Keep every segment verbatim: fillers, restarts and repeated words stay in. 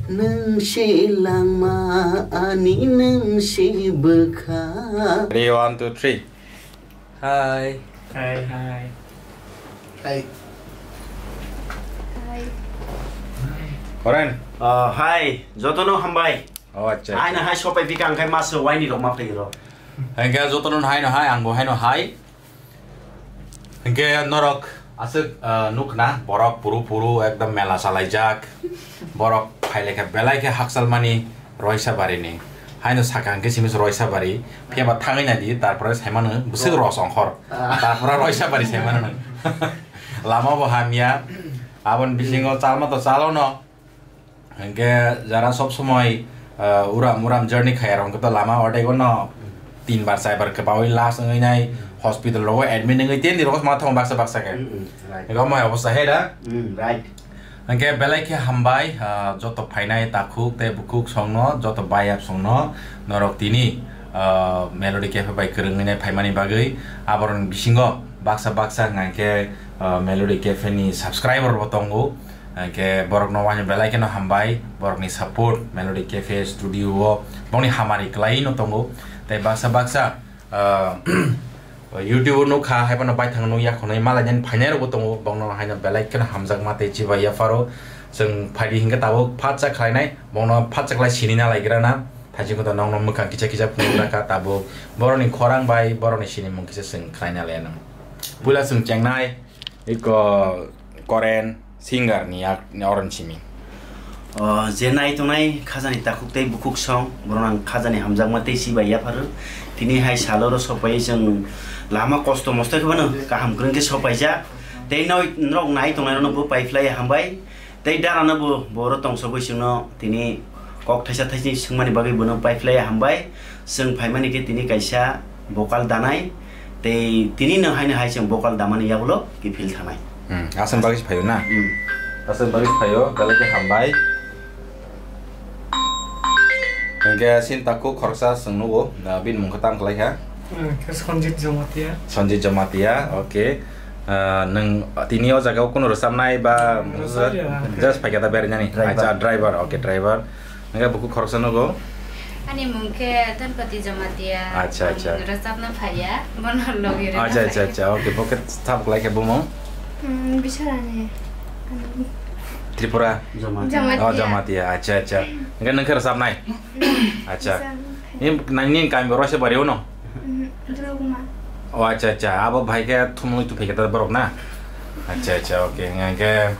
Nwng se langma, ani nwng se bwkha. Ready, one, two, three. Hi. Hi. Hi. Hi. Hi. Oren. Uh, hi. Jotono hambai. Oh, acha, acha. Aina hai sopai bika angkai mas waini rok ma phai ro. Hingke jotono hai no hai, angbo hai no hai. Hingke norok aswk, ah, nukna, borok puru puru ekdom mela salaijak. Borok phailekha belai khe hakchalmani Roisa barini. Haino sakha hingke simi se Roisa bari. Phiya ba thangwi naidi, tarpore saimano bwswk ros ongkhor. Ah. Tarpore Roisa bari saimano nwng. Lama bo hamya. Aboni bisingo chalma to chalono. Hingke jara sob somoi, ah, uram uram journey khaya rok hingke to lama ordego no tin bar char bar kwbaui last wngwi nai, hospital rogo admit wngwi tei ni rogo ma thong baksa baksa khe. Mm, mm, right. Ego mai obosta he da? Mm, right. Hingke belai khe hambai, ah, joto phainai takhuk tei bukhuk songno, joto bayap songno norok tini, ah, Melody Cafe bai kwrwngwi nai phaimani bagwi aboroni bisingo baksa baksa hingke, ah, Melody Cafe ni subscriber bo tongo. Hingke borokno waino belai kheno hambai, borokni support Melody Cafe Studio o bongni hamari kwlai no tongo. Tei baksa baksa, ah, YouTube o nukha, haiphano baithang nukya khonwi malainani phainai rokbo tongo, bongno haino belai kheno hamjakma tei chibai yapharo. Chwng phaidi hingke tabuk phatsa khlainai, bongno phatsa khlai sini nalaigrana. Thaising kotor nokno mwkhang kisa kisa phunukna kha tabuk. Borokni khorang bai borokni sinimung kisa chwng khlaina laianw. Puila chwng chengnai, iko Korean singer ni yak ni oron simi. O, je nai tongnai khajani takhuk tei bukhuk song, borok ang khajani hamjakma tei chibai yapharo. Tini hai salo ro sopai chwng lama kosto mosto khe bono kaham kwrwng khe sopaijak. Tei noi norok nai tongnai rokno bo pai phlai hambai. Tei dara no bo boro tongsogwi chwngno tini kok thaisa thaisni swngmani bagwi bono pai phlai hambai. Chwng phaimani khe tini kaisa bokal danai, tei tini no haino hai chwng bokal damani yagulo kiphil thanai. Hmm, aswk bagwi se phaio na? Hmm. Aswk bagwi se phaio, belai khe hambai. Hingke sin takhuk khoroksa chwng nugo, ah, bini mung khe tamo kwlai kha? Hmm, khe Sanjit Jamatia. Sanjit Jamatia, okay. Ah, nwng tini o jaga o kunu rwchapnai ba? Rwchapya, okay. Just phaikha da berainani? Driver. Acha, driver, okay, driver. Hingke bukhuk khoroksa nugo? Ani mung khe Dhanpati Jamatia. Acha, acha. Ang rwchapna phaiya, bono logi rwna phaiya. Acha, acha, acha, okay, bo khe tamo kwlai kha bumung? Hmm, Bisharani. Tripura? Jamatia. Jamatia. Oh, Jamatia, acha, acha. Hingke nwng khe rwchapnai? Acha. Rwchapna phaiya. Ni, nangni kami bo Roisa bari o no? Hmm, Drogma. Oh, acha, acha. Abo bahai khe thumui tuphi khe ta borok na? Acha, acha, okay. Hingke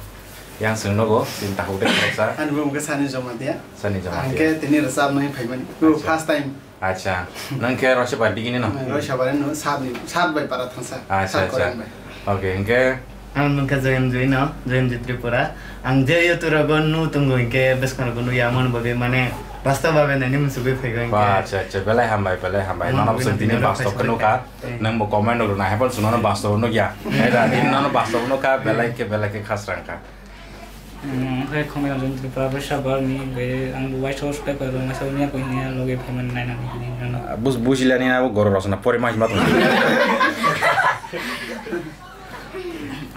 yang chwng nugo, sin takhuk de khoroksa. Ani bo mung khe Sani Jamatia. Sani Jamatia. Ang khe tini rwchapnai phaimani. Acha. First time. Acha. Nwng khe Roisa bari digini no? Roisa bari no, sat ni, sat bai para thangsa. Acha, acha. Sat Korean bai. Okay, hingke? Ang mung khe Joyonjoy no, Joyonjoy Tripura. Ang je YouTube rogo nu tongo hingke bwskang rogo nuya, amoni bagwi mane bastob babe naini muchugwi phaigo hingke. Ba, acha, acha, belai hambai, belai hambai. Nono bagwi chwng tini bastob khe nukha. Hmm. Nwng bo comment rwna hai phano chwng nono bastob nukya. Hmm. Hai da, tini nono bastob nukha, belai khe, belai khe khasrang kha. Hmm, hai Khomoi Ranjan Tripura, Roisa bari ni, bai ang bo waisa subscribe khlai rwma, waisa niya koi niya logi phaimani nainani hini nono. Bus-, bujilani abo goro rosna pore mai ma tong.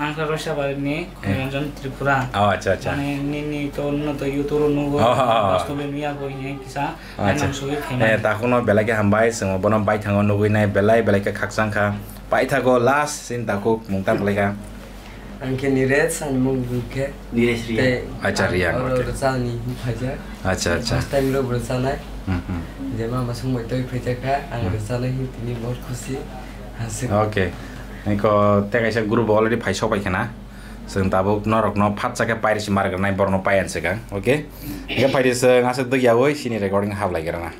Ang khe Roisa bari ni, hmm, Khomoi Ranjan Tripura. Oh, acha, acha. Mane nini to, no to YouTube o nugo, oh, oh, oh, bastobe nuya koi niya kisa. Acha. Ang sugwi phaimani. Eh, takhukno belai khe hambai, chwng bono baithango nugwi nai belai, belai khe khakchang kha. Paithago last sin takhuk mung tang khlai kha. Ang khe Niresh, ani mung khe Niresh Riya. Tei acha, Riya, ang oro okay. Rwchapni phaijak. Acha, acha. First time ro rwchapnai. Hmm, hmm. Je ma masung bai toi phaijak kha, ang, hmm, rwchapnai hin tini bahut khusi. Hasik. Okay. Eko tei kaisa group already phai sok bai khna. Chwng tabuk norokno phatsa khe pairisi mar gwnai borokno paiyan swkang. Okay. Eko phaidi chwng aswk dwk yaui sini recording hap lai gwnang.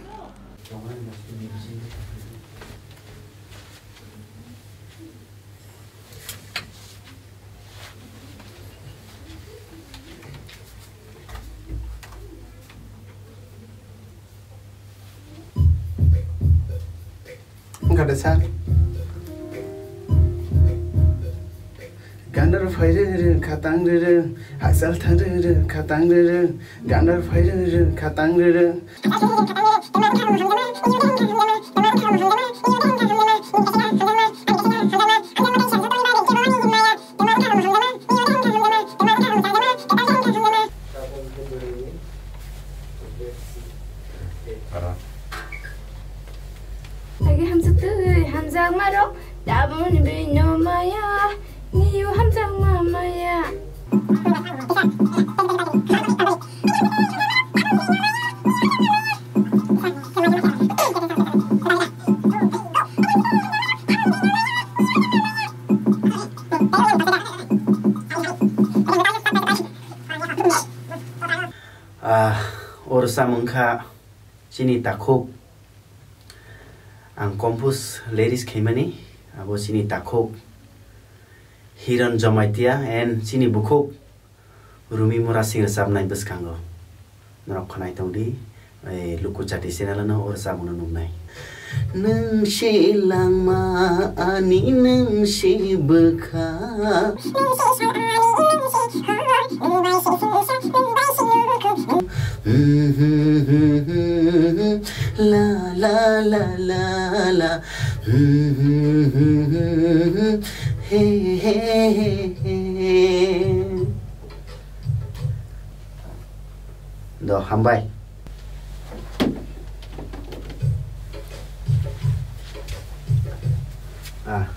Wngkha de sir. Gandar phai rwng rwng khatang rwng rwng, hachal thang rwng rwng khatang rwng rwng, gandar phai rwng rwng khatang rwng rwng. Hamjakmarok tabukni bini maya, niyu hamjakma maya. Ah, o rwchapmung kha chini takhuk. Ang compose lyrics khaimani, abo chini takhuk Hiron Jamatia and chini bukhuk Rumi Murasing rwchapnai bwskango. Norok khwnai tongdi, eh, Luku Chati channel-o o rwchapmungno nuknai. Nwng se langma ani nwng se bwkha. La la la la la. He he he he. Do, hambai. Ah.